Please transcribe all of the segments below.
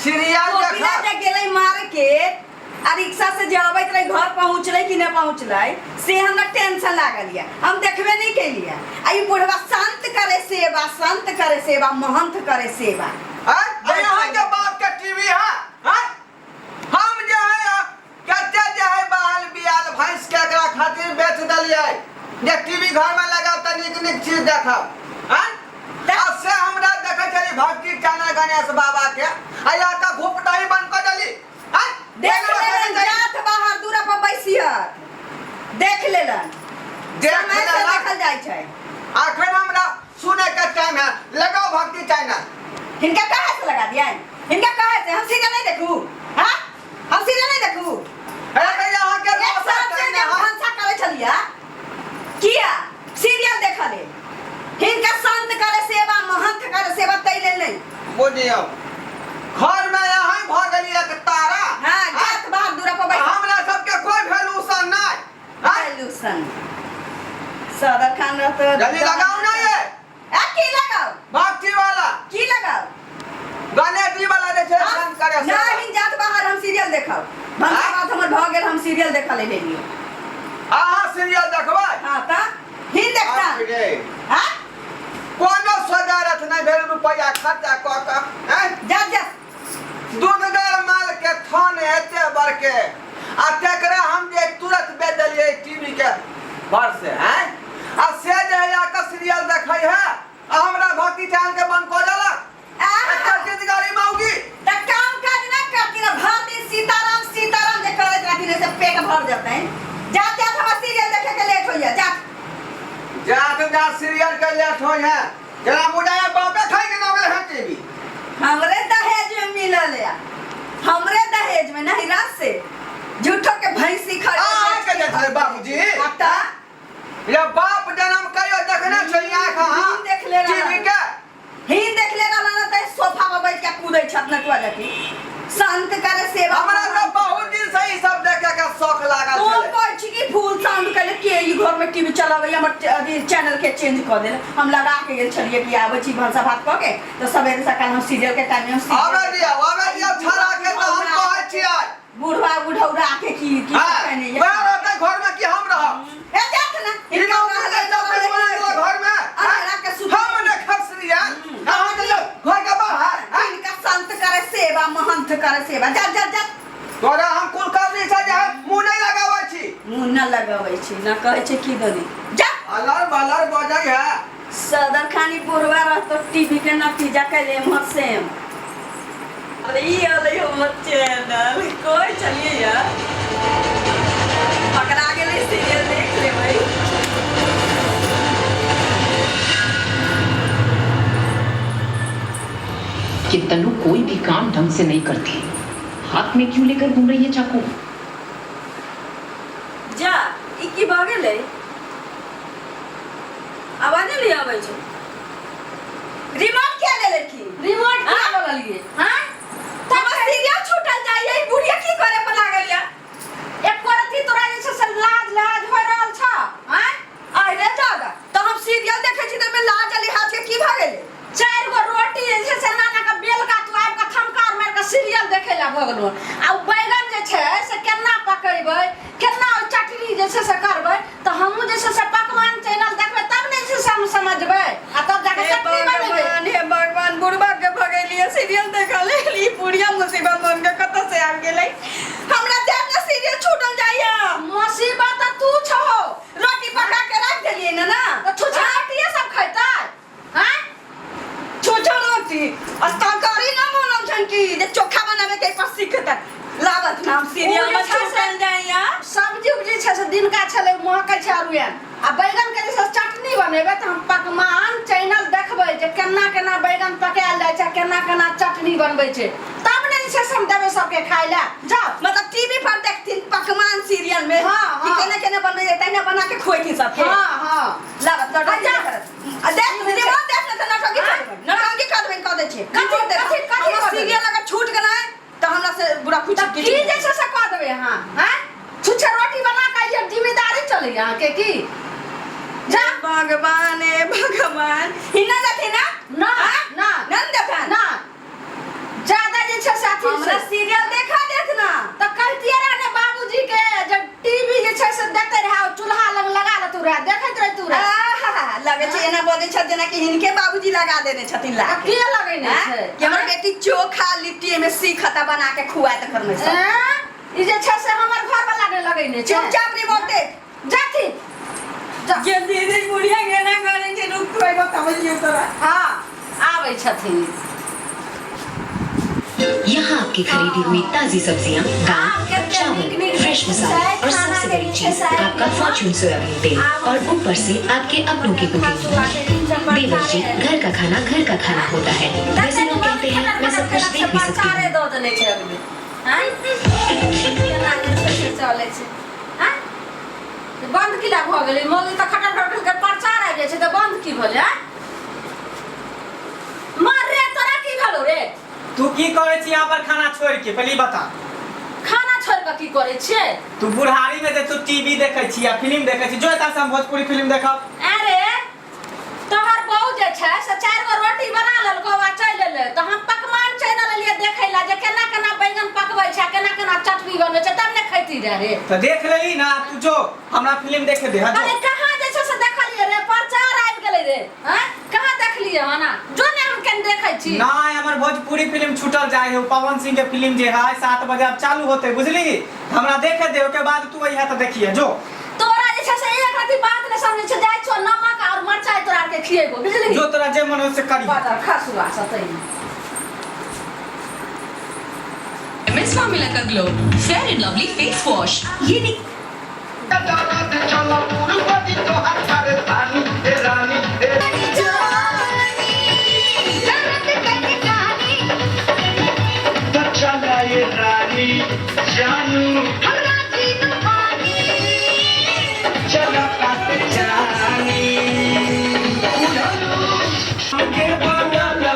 Serial कोकिला देखा जे गेलै मार्केट आ रिक्शा से जे अबैत रहे घर पहुँचलै कि नहि पहुँचलै से हमरा टेंशन लागल यऽ हम देखबे नहि केलियै आ ई बुढ़वा संत करे सेवा संत करे सेवा महंत करे सेवा आय यहाँ के बाप के टीवी है आय हम जे है कते जे है बाल बियाल भैंस के एकरा खातिर बेच देलियै जे टीवी घर में लगाब तऽ नीक नीक चीज देखब आय आ से हमरा देखै छली भक्ति चैनल गणेश बाबा के आ या तऽ घुपटाही बंद कऽ देली आय देख लेलन जात बाहर दूरा पर बैसियत देख लेलन देख समय से लेलन। देखल जाइ छै अखन हमरा सुने के टाइम है लगाओ भक्ति चैनल हिनका काहे से लगा दिया हिनका काहे से हम सीरियल नहीं देखू हाँ हम सीरियल नहीं देखू अरे भैया अहाँ के एक साल से जब भनसा करे छलिया किया सीरियल देखा ले हिनका संत करे सेवा महंत करे सेवा तै लेल नहीं बुझियौ घर में यहाँ भऽ गेली एक तारा हाँ जात बाहर दूरा पर बैठ हमरा सबके कोई वैल्यूशन नहीं आँय? वैल्यूशन सदर खान रहते जल्दी लगाओ ना ये आ की लगाओ भक्ति वाला की लगाओ गणेश जी वाला जे छै हाँ? संत करे ना सेवा। हिन जात बाहर हम सीरियल देखब भनसा हाँ? भात हमर भऽ गेल हम सीरियल देखऽ ले लेलियै अहाँ सीरियल देखबै हाँ तऽ हिन देखता बाप रे। हाँ कोनो सजारत नहि भेल रुपैआ खर्चा कऽ कऽ आँय? जा जा दूधगर माल के थन एते बड़के आ तेकरा हम जे तुरंत बेच देलियै टीवी के भर से आँय आ से जे है आके सीरियल देखै है आ हमरा भक्ति चैनल के बंद कऽ देलक एकर जिंदगारी मौगी त काम काज ना करती ना भर दिन सीताराम सीताराम जे करैत रहती से पेट भर जतै जा जा हमरा सीरियल देखे के लेट होइया जा जा तो जा सीरियल के लेट होई है जरा मुझे बापे खाई के ना है टीवी हमरे दहेज में मिलल या हमरे दहेज में नहीं रात से झूठो के भैंसी खरीद आ के जे थारे बाबूजी आता ये बाप जन्म कहियो देखने छै आँख अहाँ देख ले रहा। टीवी के ही देख ले रहला ना त सोफा पर बैठ के कूदै छत नटुआ जकी संत करे सेवा हमरा तो बहुत दिन से ई सब देखे के शौक लागल कोन छलै कहै छी कि फूल साउंड के के ई घर में टीवी चलाबै हमर अथी चैनल के चेंज कऽ देल हम लगा के गेल छलियै कि आबै छी भनसा भात कऽ के तऽ सवेरे सकाल हम सीरियल के टाइम में हम सीरियल- आबे दियौ आबे दियौ छड़ा के तऽ हम कहै छियै बुढ़वा बुढ़ौरा के की की हाँ, कहने ये वएह रहतै घर में कि हम रहब ए जात ना हिनका रहतै तब घर में अरे के सुत हम ने खसरिया अहाँ के लोग घर के बाहर हाँ? हिनका संत करे सेवा महंत करे सेवा जा जा जा तोरा हम कुलकर्णी से जे है मुँह नहीं लगाबै छी मुँह न लगाबै छी न कहै छै की दनी जा अलर बलर बजै है सदर खानी बुढ़वा रहतो टीवी के नतीजा कैले एम्हर सेम अरे ई अलै हमर चैनल कोई चलिए यार पकड़ा गेलै सीरियल देख लेबै कि तनु कोई भी काम ढंग से नहीं करती हाथ में क्यों लेकर घूम रही है चाकू जा ई की भऽ गेलै आवाज नहि आबै छै रिमोट किया ले लेलखिन रिमोट किया हाँ? बोललिए हाँ हमर सीरियल छूटल जाइए ई बुढ़िया की करे पर लागल या एको रत्ती तोरा जे छै से लाज लाज हो रहल छ हाँ अरे दादा तऽ हम सीरियल देखै छी तऽ ओहिमे लाज आ लिहाज के की भऽ गेलै चारि गो रोटी जे छै से नाना के बेलका तू आबि कऽ थमकार मारि कऽ सीरियल देखै लए भऽ गेलौ आ ओ बैगन जे छै से केना पकेबै केना ओ चटनी जे छै से करबै तऽ हमहूँ जे छै से पकवान चैनल देखबै तब ने जे छै से हम समझबै आ तब जाके हे चटनी बनेबै भगवान हे भगवान बुढ़बा के भगेलिए सीरियल देखा ले बुढ़िया मुसीबत बन के कतऽ से आबि गेलै हमरा देह में सीरियल छूटल जाइए मुसीबत तऽ तू छहो रोटी पका के रख देलिए ना ना तऽ छुछा रोटिए सब खैतै आँय छुछा रोटी आ तरकारी ना बनल छन की जे चोखा बनावे के पर सीखतै लाबत नाम सीरियल ओ में जे छै से- छूटल जाइए सब्जी उब्जी छै से दिनका छलै महकै छै अरुएन आ बैगन के जे छै से चटनी बनेबै तऽ हम पकवान चैनल देखबै जे केना केना बैगन पकायल जाइ छै केना केना चटनी बनबै छै तब ने जे छै से हम देबै सबके खाय लए जाउ मतलब टीवी पर देखथिन पकवान सीरियल में हाँ, कि हाँ। केना केना बनबै छै तहिना बना के खुएथिन सबके हाँ हाँ लाबत नौटंकी अच्छा। नहि करत आ देख रिमोट देख ने तऽ नौटंकी कर देबै नौटंकी कर देबै कह दै छियै कथी- रिमोट देख कथी- कथी हमर कऽ देबै? सीरियल अगर छूट गेलै तऽ हमरा से बुरा कुछ तऽ की जे छै से कऽ देबै अहाँ आँय छुच्छे रोटी बना कऽ ये जिम्मेदारी चलैए अहाँके की जा भगवान हे भगवान हिना देथिन ना ना हाँ? ना ना ने देथन ना ज्यादा जे छै से अथी जेनाकि हिनके बाबूजी लगा देने छथिन ला आ के लगेने आँय? छै कि हमर बेटी चोखा लिट्टी एमे सीखता बना के खुआत घर में सब आँय? ई जे छै से हमर घर वाला ने लगेने छै चुपचाप रिमोट देख जाथि जा जे दीदी बुढ़िया गेना करे छै रुक तू एगो समझ लियो तोरा हाँ आबै छथिन यहाँ आपकी खरीदी हुई ताजी सब्जियाँ दाल आपके चावल नीक नीक फ्रेश मसाले और खाना सबसे के बड़ी नीचे चीज साइड आपका में फॉर्चून सोयाबीन तेल आप- और ऊपर से आपके अपनों की कुकिंग देवर जी घर का खाना घर का खाना होता है वैसे लोग कहते हैं मैं सब कुछ देख भी सकती हूँ दऽ देने छै अगले आँय? केना जे छै से चलै छै आँय? बन्द किला भऽ गेलै मौगी तऽ खटर खटर के प्रचार आबि जाइ छै तऽ बन्द की भेलै आँय? मार रे तोरा की भेलौ रे तू की करै छी यहाँ पर खाना छोड़ के पहले ई बता खाना छोड़ कऽ की करै छियै तू बुढ़ारी में जे तू टीवी देखै छी या फिल्म देखै छी जो एतऽ से हम भोजपुरी फिल्म देखब अरे तोहर बहू जे छै से चारि गो रोटी बना लेलको आ चलि एलै तऽ हम पकवान चलि एलियै देखै लए जे केना केना बैगन पकबै छै आ केना केना चटनी बनबै छै तब ने खैती रहे रे तऽ देख लेली ना तू जो हमरा फिल्म देखे दे हाँ अरे जो कहाँ जे छै से देखलियै रे प्रचार आबि गेलै रे आँय कहाँ देखलियै हना जो ने हम केन देखै छी नहीं हमर भोजपुरी फिल्म छूटल जाए है पवन सिंह के फिल्म जे है 7 बजे अब चालू होते बुझली हमरा देखे दे ओके बाद तू अइहा तऽ देखिए जो तोरा जे छै से एक रति बात नहि समझै छै जाइ छौ नमक और मरचाइ तोरा के खिएबो बुझली जो तोरा जे मन हो से करी बदर खसुआ सतै एम एस फार्मूला का glow fair and lovely face wash ये निक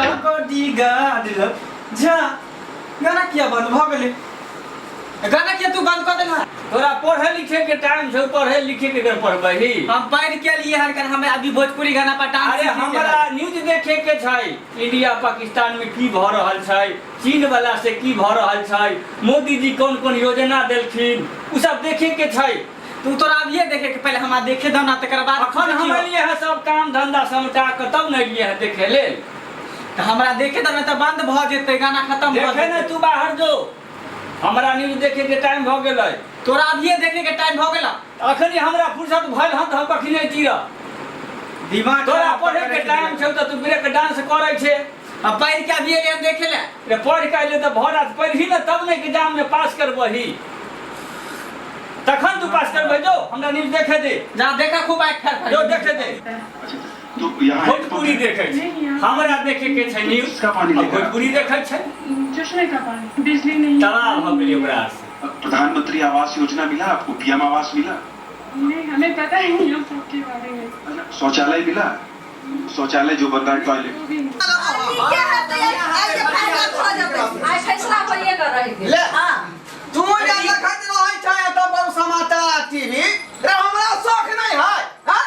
बॉडीगार्ड जा गाना किया बंद भऽ गेलै गाना किया तू बंद कऽ देलह तोरा पढ़े लिखे के टाइम छौ पढ़े लिखे के अगर पढ़बही हम पढ़ के लिए हर कर हमें अभी भोजपुरी गाना पर डांस अरे सीखे के हमरा है। न्यूज देखे के छै इंडिया पाकिस्तान में की भऽ रहल छै चीन वाला से की भऽ रहल छै मोदी जी कोन कोन योजना देलखिन उ सब देखे के छै तू तोरा अभिये देखे के पहले हमरा देखे दो ना तकर बाद अखन हम एलियै हँ सब काम धंधा समटा के तब ने एलियै हँ देखे लेल तऽ हमरा देखे दो ना तऽ बंद भऽ जेतै गाना खत्म भऽ देखे ने जेतै तू बाहर जो हमरा न्यूज देखे के टाइम भऽ गेलै तोरा अभिये देखे के टाइम भऽ गेला अखन हमरा फुर्सत भइल हँ तऽ हम कखने अइती रह दिमाग तोरा खराब पढ़े करै के छै टाइम छौ तऽ तू ब्रेक डांस करै छै आ पढ़ के अभिये एलियै हन देखे ले रे पढ़ के अयले तऽ भर रात पढ़ही ने तब ने एग्जाम में पास करबही तखन तू पास करबही जो हमरा न्यूज देखे दे जा देखा खूब आँखि फाड़ फाड़ जो देखे दे तो यहाँ भोजपुरी देखै छै हमरा देखे के छै न्यूज किसका पानी आ लेकर भोजपुरी देखै छै चश्मे का पानी बिजली नहीं तबाह भऽ गेलै ओकरा से प्रधानमंत्री आवास योजना मिला आपको पीएम आवास मिला नहीं हमें पता ही नहीं उन सब के बारे में अच्छा, शौचालय मिला शौचालय जो बन रहा है टॉयलेट वो भी नहीं ठीके है तऽ आइ जे फैसला भऽ जेतै आइ फैसला भइए कऽ रहि गेल ले हँ तू जे देखैत रहै छै एतऽ पर समाचार टीवी रे हमरा शौख नहि है हाँ?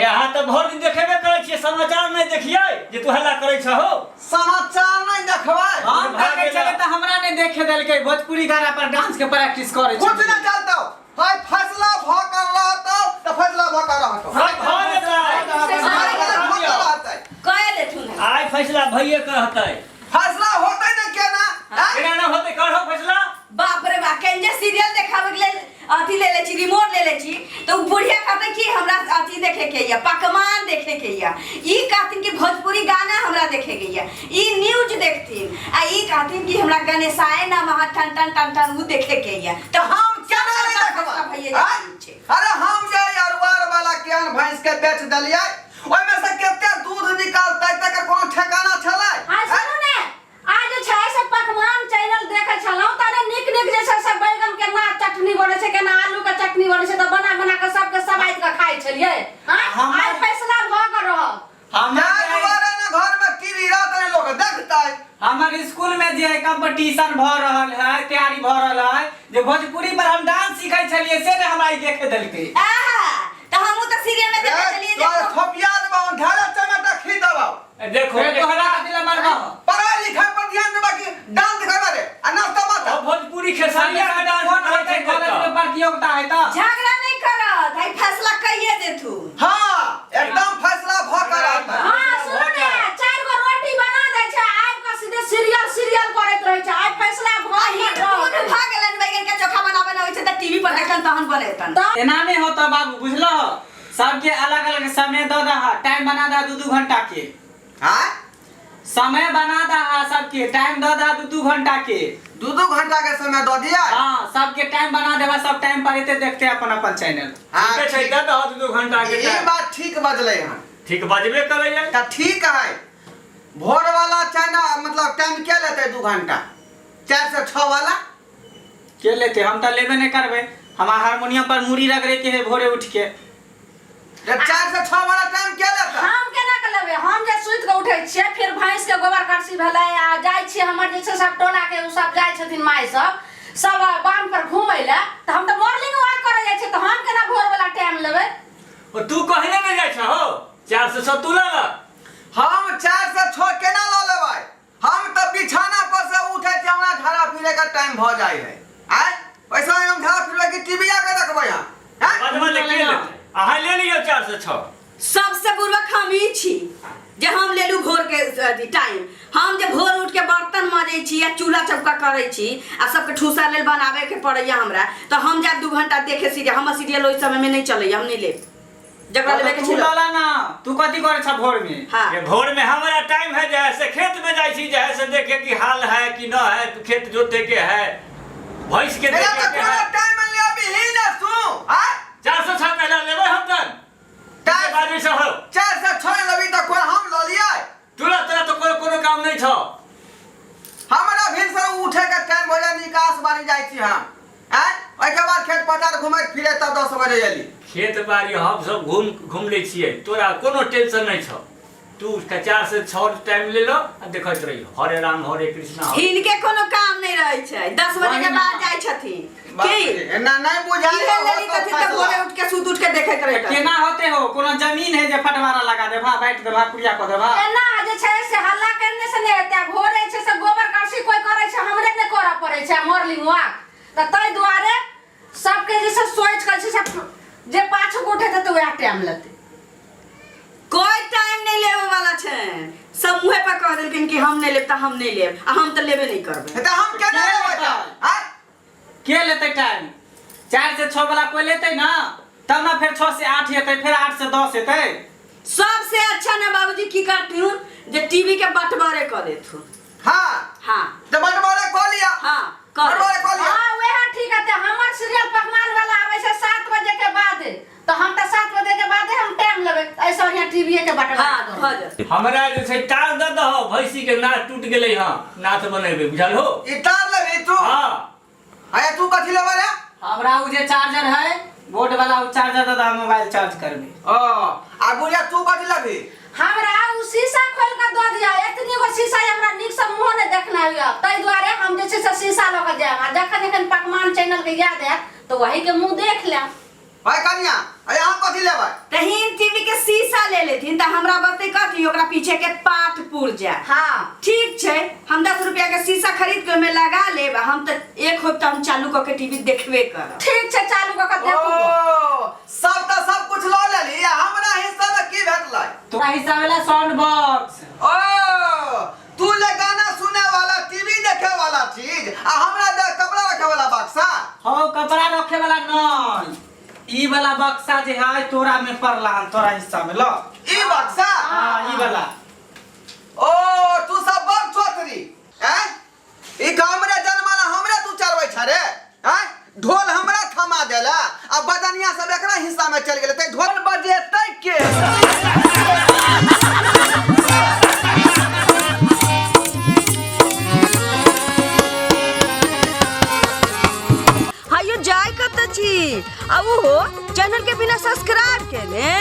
यहाँ तऽ भरि दिन देखेबे करै छियै समाचार नहि देखियै जे तू हल्ला करै छहो समाचार नहि देखबै हम देखै छलै तऽ हमरा नहि देखे देलकै भोजपुरी गाना पर डांस के प्रैक्टिस करै कुछ नहि चलतौ हाय फैसला भऽ कर रहतौ तऽ फैसला भऽ कर रहतौ सब भऽ जेतै फैसला भऽ कर रहतै कए देथुन आइ फैसला भइए के रहतै फैसला होतै ने केना आँय? केना ना होतै करहो फैसला बाप रे बाप केन जे सीरियल देखाबे के लेल अथी ले ले छी रिमोट ले ले छी तऽ उ बुढ़िया कहतै कि हमरा अथी देखे के या पकवान देखे के या ई कहथिन कि भोजपुरी गाना हमरा देखे के या ई न्यूज देखथिन आ ई कहथिन कि हमरा गणेशाय नमः टन टन टन टन उ देखे के या तऽ हम केना नहि फैसला देखबै भइए आँय? जाइ छै अरे हम जे अरुआर वाला केहन भैंस के बेच देलियै ओहिमे से कते दूध निकालतै तकर कोनो ठेकाना छलै आइ सुनू ने आइ जे छै से पकवान चैनल देखै छलहुँ तऽ नीक नीक जे छै से बैगन केना चटनी बनै छै केना आलू के चटनी बनै छै तऽ बना बना कऽ सबके सबाइत कऽ खाइ छलियै आँय? हमर- आइ फैसला भऽ कऽ रहत हमर ताहि दुआरे ने घर में टीवी रहतै ने लोक देखतै हमर स्कूल में जे है कंपटीशन भऽ रहल है तैयारी भऽ रहल है जे भोजपुरी पर हम डांस सीखै छलियै से ने हमरा ई देखे देलकै आहा तऽ हमहूँ तऽ सीरियल में देखै छलियै जे तोरा थोपिया देबौ ढाला टमाटर खी देबौ देखो फेर तोहरा कथी लए मारबह पढ़ाई लिखाई पर ध्यान देबा कि डांस करबा रे आ नाश्ता माता भोजपुरी खेसारिया के डांस कोन करै होतै छै कॉलेज में प्रतियोगिता है तऽ झगड़ा नहीं करत आइ फैसला कहिए देथुन हाँ एकदम फैसला भऽ कर रहतै हँ बनेतन। एना नहीं होता बाबू, बुझलो? सबके अलग अलग समय दऽ दह, टाइम बना दह 2-2 घंटा के। हाँ, समय बना दह, सबके टाइम दऽ दह 2-2 घंटा के। 2-2 घंटा के समय दऽ दिया? हाँ, सबके टाइम बना देबा, सब टाइम पर एते देखते अपन अपन चैनल। हाँ, ठीके छै, दऽ दह 2-2 घंटा के ई टाइम। बात ठीक बजलै हन। ठीक बजबे करैया। तऽ ठीक है, भोर वाला चैनल मतलब टाइम के लेतै 2 घंटा, 4 से 6 वाला के लेते? हम तऽ लेबे नहीं करबै, हमार हारमोनियम पर मुड़ी रगड़े के है भोरे उठ के। 4 से 6 वाला टाइम के लेतै? हम केना के लेबै? हम जे सुति के उठै छियै, फिर भैंस के गोबर करसी भेलै आ जाइ छियै, हमर जे छै सब टोला के ओ सब जाइ छथिन, माय सब सब बान्ह पर घूमै लए, तऽ हम तऽ मॉर्निंग वॉक करै जाइ छियै, तऽ हम केना भोर वाला टाइम लेबै? ओ तू कहने नहीं जाइ छहो, 4 से 6 तू लऽ लऽ। हम 4 से 6 केना लऽ लेबै? हम तऽ बिछाना पर से उठै छी, हमरा झाड़ा फिरे के टाइम भऽ जाइ है। आय पैसा हम झाड़ा फिरबै कि टीवी आके देखबै हम? आँय? बजबा ले के लेतै? अहाँ ले लियौ 4 से 6। सबसे बुर्बक हम ही छी जे हम लेलू भोर के अथी टाइम। हम जे भोर उठ के बर्तन मजै छी आ चूल्हा चौका करै छी आ सबके ठूसा लेल बनाबे के पड़ैया हमरा, तऽ हम जायब 2 घंटा देखे सीरियल। हमर सीरियल ओहि समय में नहीं चलैया, हम नहीं लेब। जकरा लेबे के तू छै लला ना, तू कथी करे छ भोर में? हाँ। ये भोर में हमारा टाइम है, जो है से खेत में जाइ छी, जो है से देखे की हाल है कि न है, तो खेत जोते के है, भैंस के मेरा देखे तो के कोनो है। टाइम ले अभी ही ना सु। आय 4 से 6 पहला लेबै हम तन टाइम बाजी से हो। 4 से 6 लेबी तऽ कोन हम लऽ लियै? तोरा तोरा तो कोनो कोनो काम नहीं छौ। हमरा भीड़ से उठे के टाइम हो जाए, निकास बारी जाइ छी हम। आय ओहिके बाद खेत पथार घुमैत फिरैत तब 10 बजे एली। खेत बाड़ी हम सब घूम घूम लै छियै, तोरा कोनो टेंशन नहीं छौ। तू 4 से 6 टाइम ले लो आ देखैत रहियो। हरे राम हरे कृष्णा हरे। हिनके कोनो काम नहीं रहै छै, 10 बजे के बाद जाइ छथिन। बाप की रे, एना नहीं बुझाइ इहे हो लेली तो तथिन तऽ फैसला। भोरे उठ के सुत उठ के देखैत रहै छथिन। केना होते हो? कोनो जमीन है जे फटवारा लगा देबा, बांटि देबा, कुरिया कऽ देबा? एना जे छै से हल्ला करने से नहि हेतै। भोरे छै से गोबर करसी कोइ करै छै, हमरे नहि करऽ पड़ै छै मॉर्निंग वॉक, तऽ ताहि दुआरे सबके जे छै सोचि कऽ छै से जे पाछू के उठेतै तऽ वएह टाइम लेतै। कोई टाइम नहीं लेवे वाला छै, सब मुँहे पर कह देलखिन कि हम नहीं लेब तऽ हम नहीं लेब, आ हम तऽ लेबे नहीं करबै। तऽ हम केना के लेबै? लेतै? आँय? के लेतै टाइम? 4 से 6 वाला कोई लेतै ना, तब ना फिर 6 से 8 हेतै, फिर 8 से 10 हेतै। सबसे अच्छा ना बाबूजी की करथुन जे टीवी के बंटवारे कऽ देथुन। हाँ। हाँ। तऽ बंटवारे कऽ लिअ। हाँ, कऽ ले। बंटवारे कऽ लिअ। हाँ, वएह ठीक हेतै। हमर सीरियल पकवान वाला आबै छै 7 बजे के बाद, तऽ हम तऽ 7 बजे के बादे हम टाइम लेबै, एहिसँ बढ़िआँ टीवीए के बंटवारा हाँ, करू। भऽ जेतै। हमरा जे छै तार दऽ दहो, भैंसी के नाथ टूट गेलै हँ, नाथ बनेबै, बुझल हो? ई तार लेबही तू? हाँ। अरे तू कथी लेबै रे? हमरा उ जे चार्जर है बोर्ड वाला, उ चार्जर दऽ दह, मोबाइल चार्ज करबै। ओ आ बुढ़िया तू कथी लेबही? हमरा उ शीशा खोलि कऽ दऽ दिअ, एतनी गो शीशा यऽ, हमरा नीकसँ मुँहो नहि देखना होइए, ताहि दुआरे हम जे छै से शीशा लऽ कऽ जायब आ जखन जखन पकवान चैनलके याद आयत तऽ वहीके मुँह देख लेब। भाई कनिया, अरे हम कथी लेबै? त हिन टीवी के शीशा ले लेथिन त हमरा बतै कथी ओकरा पीछे के पाट पुर्जा। हाँ। ठीक छै, हम 10 रुपया के शीशा खरीद के ओहिमे लगा लेब आ हम त एक होब त हम चालू क के टीवी देखबे करब। ठीक छै, चालू क के देखू। ओ, सब त सब कुछ ल लेली आ हमरा हिस्सा में की भेटलै? तोरा हिस्सा वाला साउंड बॉक्स। ओ, तू ले गाना सुने वाला टीवी देखे वाला चीज आ हमरा दे कपड़ा रखे वाला बक्सा। हो, कपड़ा रखे वाला नहीं, ई वाला बक्सा जे है तोरा में पड़ला हन, तोरा हिस्सा में ल। ई बक्सा? हाँ, ई वाला। ओ, तू सब बड़ चोतरी हैं? ई हमरे जन्मला हमरे तू चलबै छ रे हैं? ढोल हमरा थमा देला आ बदनिया सब एकरा हिस्सा में चल गेलै, ते ढोल बजेतै के? हायो जाय कत छी आ उहो चैनल के बिना सब्सक्राइब केने?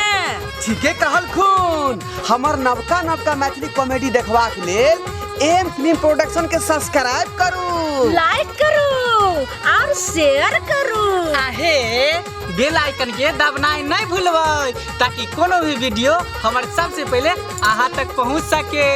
ठीके कहलखुन, हमर नवका नवका मैथिली कॉमेडी देखबाक लेल एम फिल्म प्रोडक्शन के सब्सक्राइब करू, लाइक करू और शेयर करू। आहे बेल आइकन के दबनाई नहीं भूलबै ताकि कोनो भी वीडियो हमर सबसे पहले अहाँ तक पहुंच सके।